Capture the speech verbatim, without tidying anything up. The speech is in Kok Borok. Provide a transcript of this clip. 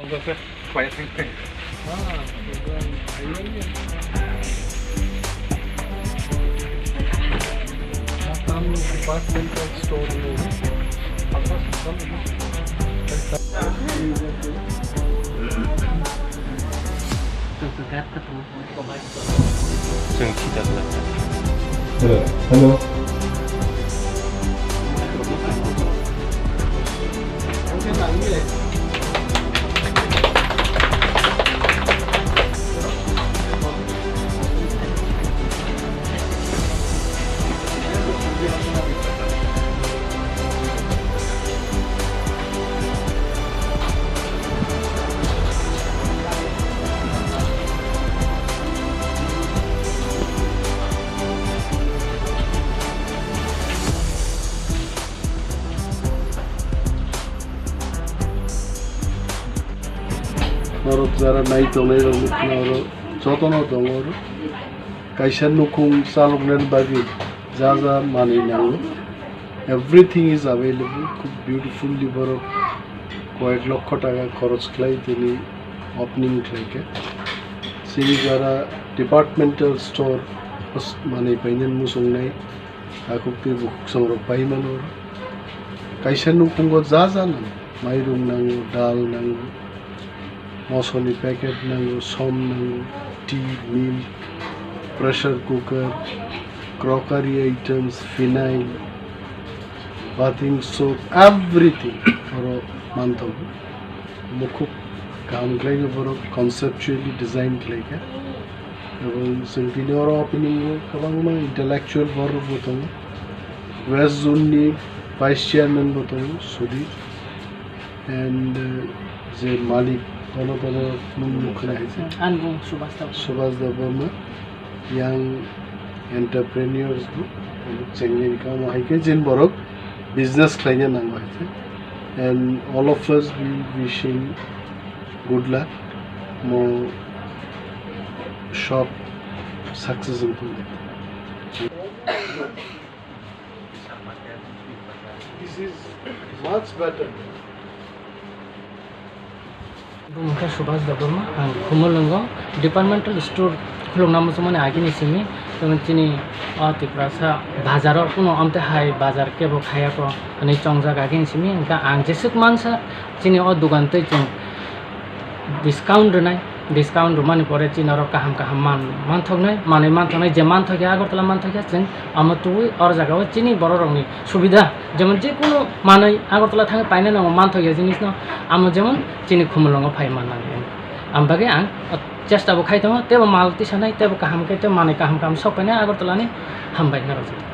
Hello. Hello. Norok jara nai tongnai rok nukna oro jotono tongo oro. Kaisa nukhung chaloknani bagwi ja ja manwi nango. Everything is available. Khub beautifully borok koyek lokho taka khoroch khlai tini opening khlaikha. Chini jara departmental store manwi painani muchungnai. Takhuk tei bukhuk songrok pai mano oro. Kaisa nukhungo ja ja nango, mairung nango, dal nango, mosoni packet nango, som nango, tea, milk, pressure cooker, crockery items, phenyl, bathing soap, everything oro manthogo. Mukhuk kaham khlaino borok conceptually design khlaikha. Ebong chwng tini oro opening o kwbangma intellectual borok bo tongo. West zone ni vice chairman bo tongo, Sudip. And, uh, je malik, bono bono mung nukha hai se. Ang bung Subhas Debbarma. Subhas Debbarma. Young entrepreneurs bo chengni kamo hai khe jin borok business khlaina nango hai khe. And all of us, we wishing good luck, mo shop success wngthung. This is much better. Bumung khe Subhas Debbarma, ang Khumulwngo departmental store khulukna muchungmani agini simi, tei chini o Tiprasa bazaro kuno amtwi hai bazar kebo khayako hwnwi chongjak agini simi, hwnkhe ang jeswk mansa chini o dogan twi chwng discount rwnai, discount rwmani pore chini oro kaham kaham man manthoknai, manwi manthoknai, je manthokya Agartala manthokya chwng amo twiwi oro jagao chini bororokni subida, jemon jekunu manwi Agartala thangwi paina nango manthokya jinisno, amo jemon chini Khumulwngo phai mannani. Ang bagwi ang chesta bo khai tongo, teibo mal tisanai, teibo kaham khe tei manwi kaham kaham sok painai Agartala ni. Hambai norok joto.